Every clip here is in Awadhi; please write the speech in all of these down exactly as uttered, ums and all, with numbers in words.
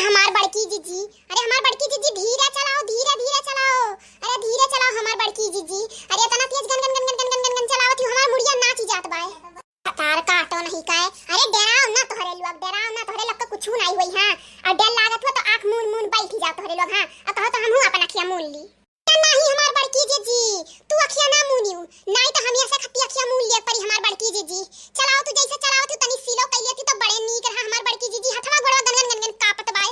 हमार बड़की जीजी, अरे हमार बड़की जीजी, धीरे चलाओ, धीरे धीरे चलाओ, अरे धीरे चलाओ हमार बड़की जीजी, अरे इतना तेज गन गन गन गन गन गन गन चलावत ही, हमार मुड़िया नाची जात बाय। भतार काटो नहीं काए, अरे डेराओ ना तोहरे लोग, डेराओ ना, तोहरे लोग का कुछ नहीं होई, हाँ, और डर लागत हो तो आँख मून मून बैठ जाओ तोहरे लोग, हाँ, और कहो तो हमहू अपन अखिया मून ली। नाही हमार बड़की जीजी, तू अखिया ना मूनियो, नाही तो हम ऐसे खत्ती अखिया मून लिया परी हमार बड़की जीजी। चलाओ तू जैसे चलाओ तू, तनी सिलो कई लेती तो बड़े नीक रहा हमार बड़की जीजी, हथवा गोड़वा गनगन गनगन कापत बाय।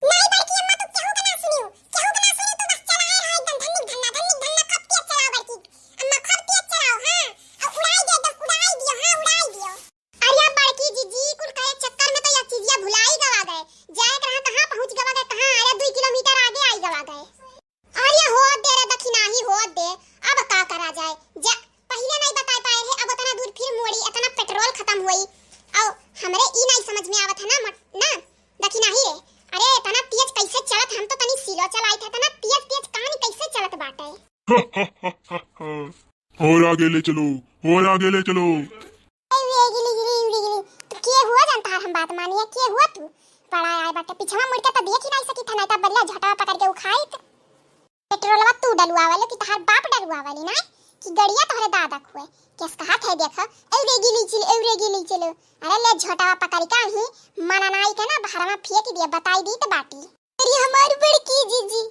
नाही बड़की अम्मा, तू केहू के ना सुनियो, केहू के ना सुनियो, तू बस चलाए रहा एकदम धन्निक धन्ना, धन्निक धन्ना, खूब तेज चलाओ बड़की अम्मा, खूब तेज चलाओ, हाँ, और उड़ाई दे एकदम, उड़ाई दियो, हाँ, उड़ाई दियो। अरे बड़की जीजी, कुल कहे चक्कर में तो यह चीजिया भुलाई गवा गए, जाए के रहा कहाँ पहुँच गवा गए, कहाँ, अरे दुई किलोमीटर आगे आई गवा गए। अरे होत दे रे दखिनाही, होत दे, अब का करा जाए? जा, पहिले नहीं बताए पाए रहे, अब उतना दूर फिर मोड़ी, इतना पेट्रोल खत्म हुई। और हमरे ई नहीं समझ में आवत है ना, मत-, ना, दखिनाही रे। अरे, इतना तेज कैसे चलत, हम तो तनी स्लो चलाइत है, इतना तेज, तेज कहानी कैसे चलत बाटे? और आगे ले चलो, और आगे ले चलो। ए, उड़े गिली, गिली, उड़े गिली। तो के हुआ जानता है हम बात मानिया, के हुआ तू? बड़ा आए बाटे, पिछवा मुड़ के तो देख ही नहीं सकी था, नहीं तो बल्ला झटवा पकड़ के उखाइत। पेट्रोलवा तू डलवावलो कि तहार बाप डलवावली ना, कि गड़िया तोहरे दादा खुए। केस कहा थे देखो, ए उड़े गिली चिल, ए उड़े गिली चिल। अरे ले झटवा पकड़ के ही मना नाई के ना बहरवा फेंक दिया, बताई दी तो बाटी। अरे हमार बड़की जीजी,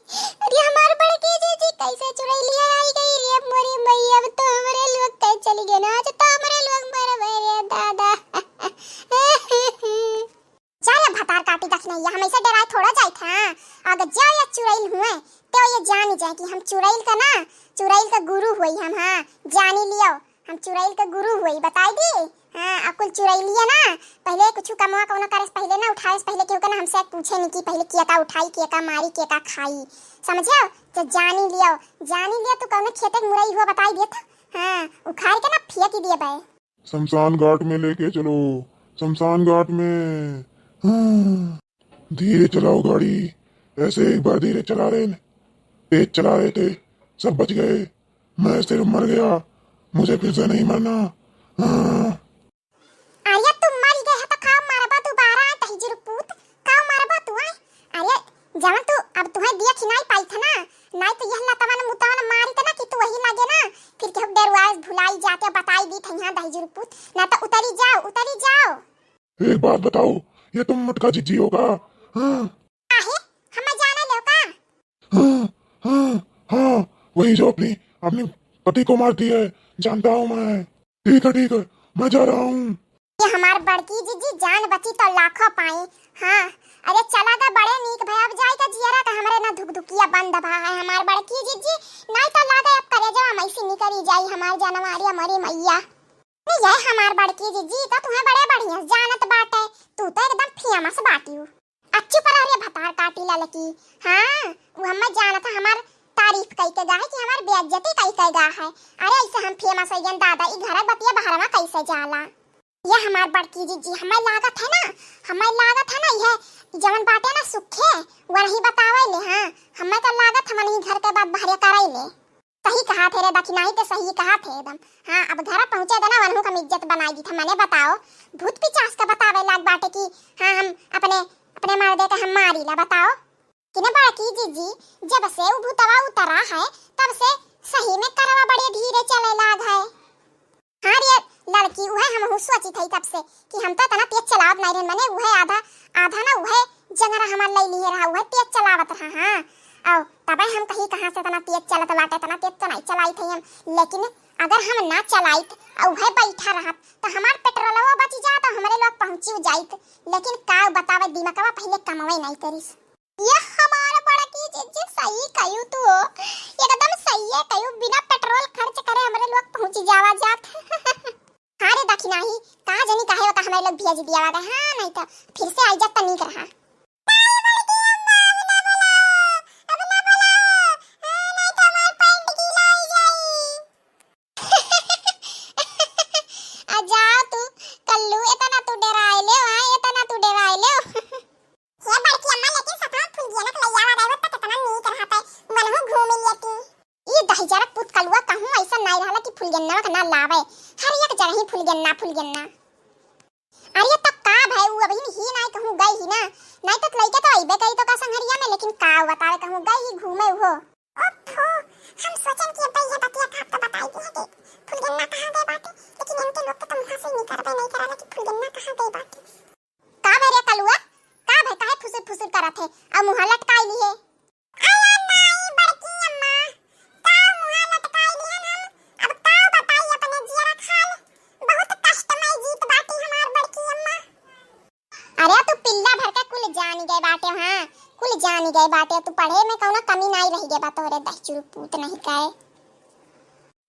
अरे हमार बड़की जीजी, कैसे चुड़ैलिया आई गई रे मोरी मैया, अब तो हमरे लोग के चली गए ना, आज तो हमरे लोग मरबे रे दादा। जा रे भतार काटी दखिनैया, हम ऐसे डराए थोड़ा जाइत है। अगर जा ये चुड़ैल हुए, तो ये जान जाए कि हम चुड़ैल का ना, चुड़ैल का गुरु हुई हम, हाँ, जानी लियो। हम चुड़ैल के गुरु हुई, बताई दी। हाँ, आ कुल चुड़ैलिया ना, पहिले कुछ कमवा कौनो करे से पहिले ना, उठावे से पहिले केहू के ना हमसे पूछे नहीं कि पहिले के का उठाई, के का मारी, के का खाई, समझियो? तो जानी लियो, जानी लियो, तू कौनो खेते के मुरई हुआ बताई देत, हाँ, उखाड़ के ना फेंक ही दिए बे। शमशान घाट में लेके चलो, शमशान घाट में। हाँ। धीरे चलाओ गाड़ी, ऐसे एक बार धीरे चला रहे, तेज चला रहे थे, सब बच गए, मैं सिर्फ मर गया, मुझे फिर से नहीं मरना। हाँ। अरे तू मर गए है तो का मरबा दोबारा, दहिजरू पूत, का मरबा तू, आय? अरे जवन तू, अब तुहे दिया खिनाई पाई था ना, नहीं तो यह लतवन मुतवन मारी था ना कि तू वही लगे ना, फिर केहू डेरुआए भुलाई जाते बताई दी था यहाँ दहिजरू पूत, ना तो उतरी जाओ, उतरी जाओ। एक बात बताओ, ये तुम मटका जिज्जी हो का? हाँ। काहे? हमें जाने लो का? हाँ, हाँ, हाँ, वही जो अपनी, अपनी पति को मारती है, जानता हूँ मैं। ठीक है, ठीक है, मैं जा रहा हूँ। ये हमार बड़की जिज्जी जान बची तो लाखों पाई। हाँ, अरे चला गा बड़े नीक भया, अब जाए का जियरा का हमरे ना धुकधुकिया बंद भा है हमार बड़की जिज्जी, नहीं तो लागे अब करेजवा में से निकरी जाई हमार जनवारिया मरी मैया। नहीं, ये हमार बड़की जिज्जी तो तुम्हें बड़े बढ़िया से जानत बाटे, तू तो एकदम फेमस बाटियो। अच्छी पर अरे भतार काटी ललकी, हाँ, वो हमें जानत है, हमार तारीफ कई के गा है कि हमार बेइज्जती कई के गा है। अरे ऐसे हम फेमस हो गए दादा, ई घर बतिया बहरवा कैसे जाला? ये हमार बड़की जिज्जी, हमें लागत है ना, हमें लागत है ना, ये जवन बाटे ना सुखे, वही बतावे ले, हाँ, हमें तो लागत है मन ही घर के बात बहरे करे ले। सही कहा थे रे दखिनाही, ते सही कहा थे एकदम। हाँ, अब घर पहुँचे देना, वनहु कम इज्जत बनाई दी था। मने बताओ, भूत पिचास का बतावे लाग बाटे कि हाँ, हम अपने, अपने मर्दे के हम मारी ला, बताओ। कि ने बड़की जिज्जी, जब से उ भूतवा उतरा है, तब से सही में करवा बड़े धीरे चले लाग है। हाँ रे लड़की, उहे हमहू सोचित हई तब से कि हम तो इतना तेज चलावत नहीं रहन, मने उहे आधा, आधा ना उहे जंगरा हमार लई लिए रहा, उहे तेज चलावत रहा। हाँ, और तबे हम कही कहाँ से इतना तेज चलत बाटे, इतना तेज तो नहीं चलाइत हई हम, लेकिन अगर हम ना चलाइत और उहे बैठा रहत तो हमार पेट्रोलवा बच जात और हमरे लोग पहुँची जाइत, लेकिन का बतावे दिमकवा पहले कमवे नहीं करिस। ये हमार बड़की जिज्जी सही कयू तू हो, एकदम सही है कयू, बिना पेट्रोल खर्च करे हमरे लोग पहुँची जावा जात। हाँ रे दखिनाही, का जनी काहे होता हमरे लोग भेज दिया वाला, हाँ नहीं तो फिर से आई जात तनिक रहा। आ जाओ तू, कल्लू, इतना तू डराए ले, हाँ, इतना तू डराए ले। हे बड़की अम्मा, लेकिन सतना फुलगेना के लइया वाला रहे तो कितना नीक रहत है, मनहु घूम लेती। ई दहिजरा पूत कलुआ कहूँ ऐसा नहीं रहला कि फुलगेना के ना लावे, हर एक जगह ही फुलगेना, फुलगेना। अरे तो का भाई, उ अभी ही नहीं कहूँ गई ही ना, नाहीं तो लइके तो अइबे करी तो का संघरिया में, लेकिन का बतावे कहूँ गई ही घूमे उहो। ओफो, हम सोचन कि अब ये बतिया का तो बताई दी है कि फुलगन्ना कहाँ गए बाटे, लेकिन इनके लोग के तो मुँह से निकलबे नहीं करला कि फुलगन्ना कहाँ गए बाटे। का भे रे कलुआ, का भे, काहे फुसुर फुसुर करत है और मुँह लटकाई ली है? अरे नाई बड़की अम्मा, का मुँह लटकाई ली है हम? अब का बताई अपने जियरा खाल, बहुत कष्ट में जीत बाटी हमार बड़की अम्मा। अरे तू पिल्ला भर के कुल जानी गए बाटे, हाँ, कुल जानी गए बाटे। तू पढ़े में कौनो कमी नाई रही गए बा तोहरे दहचुर पूत नहीं काए।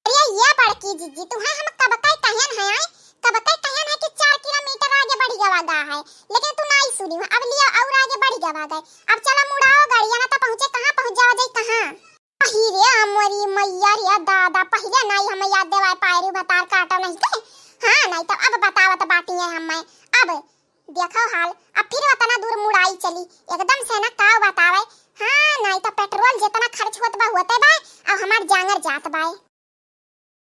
अरे ये बड़की जिज्जी, तुहे हम कब कई कहन है, आए? कब कई कहन है कि चार किलोमीटर आगे बढ़ी गवा गा है, लेकिन तू नाई सुनी हो। अब लिया और आगे बढ़ी गवा गए। अब चला मुड़ाओ गाड़िया, ना तो पहुँचे कहाँ, पहुँच जावा जाई कहाँ। अही रे अमरी मैया रे दादा, पहिले नाई हमें याद देवाए पाए रे भतार काटो नहीं के। हाँ, नाई तो अब बतावत बाटी है हमें। अब देखो हाल, अब फिर उतना दूर मुड़ाई चली, एकदम से ना का बतावे। हाँ, नाई तो पेट्रोल जितना खर्च होत बा होते बा, अब हमार जांगर जात बाए।